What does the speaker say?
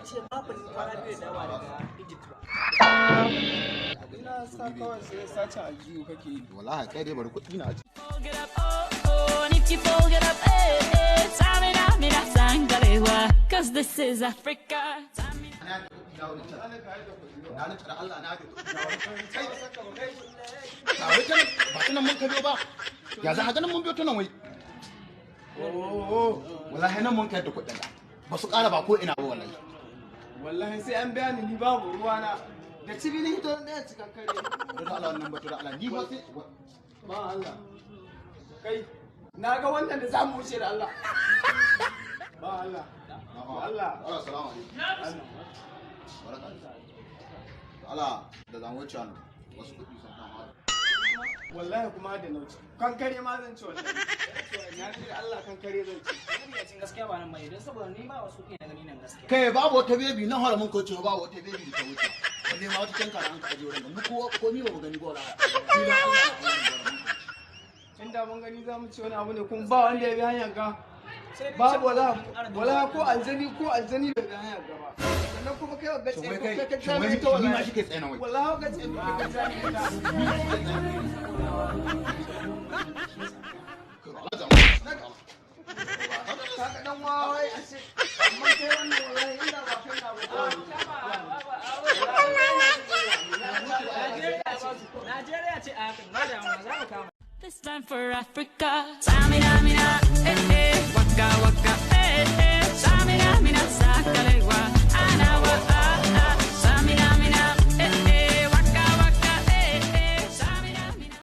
Ce ma ban kwana biyu da dawa daga Egypt ba. Ina sa kawai sai sace aljihu kake yi. Wallahi kai dai bari kuɗi na. Get up, oh, oh, and if you fold it up, eh, eh, Tsamina, mina, zangalewa, 'cause this is Africa. Tsamina. Na da kuɗi na wurin can. Na rantsa da Allah na da kuɗi na wurin can. Kai. Ba wai ta nan, ba ta nan mun ka biyo ba. Ya za a ganin mun biyo ta nan wai? Oh. Wallahi nan mun kai da kuɗin. Ba su ƙara ba ko ina ba wallahi. Wallahi sai an biya ni, ni babu ruwana. Da cibi ni hito ɗaya cikin kare. Don Allah wannan batu da Allah ni ba sai Ba Allah. Kai, na ga wannan da za mu wuce da Allah. Ba Allah. Allah. Allah, salamu alaikum. Barka. Allah da zamu wuce nan wasu kuɗi sun kama. Wallahi kuma da nauci. Kankare ma zan ci wallahi. Na ce da Allah kankare zan ci. Cin gaskiya ba nan bane, don saboda ni ba wasu kuɗi na gani nan gaskiya. Kai, babu wata baby nan haramun ko cewa babu wata baby da ta wuce. Balle ma wata canka da an ka aje wurin mu ko komi ba mu gani ba wallahi. Ni na Allah. Inda mun gani za mu ci wani abu ne, kuma ba wanda ya bi hanyar ga. Sai dai Babu can wala ƙara dubawa. Wala ko aljani, ko aljani bai bi hanyar ga ba. Sannan kuma kai ga Shin wai tsaye kai, kai ka shin wai jami ita ni ma wallahi. shi ke tsaye nan wai? Wallahi ga tsaye kai ka jami ita. Allah jama'a. Kaga dan wawai a ce amma kai wannan wallahi inda ba kai na ba. Najeriya ce a hakan, ba da za mu kama. This time for Africa. Tsamina,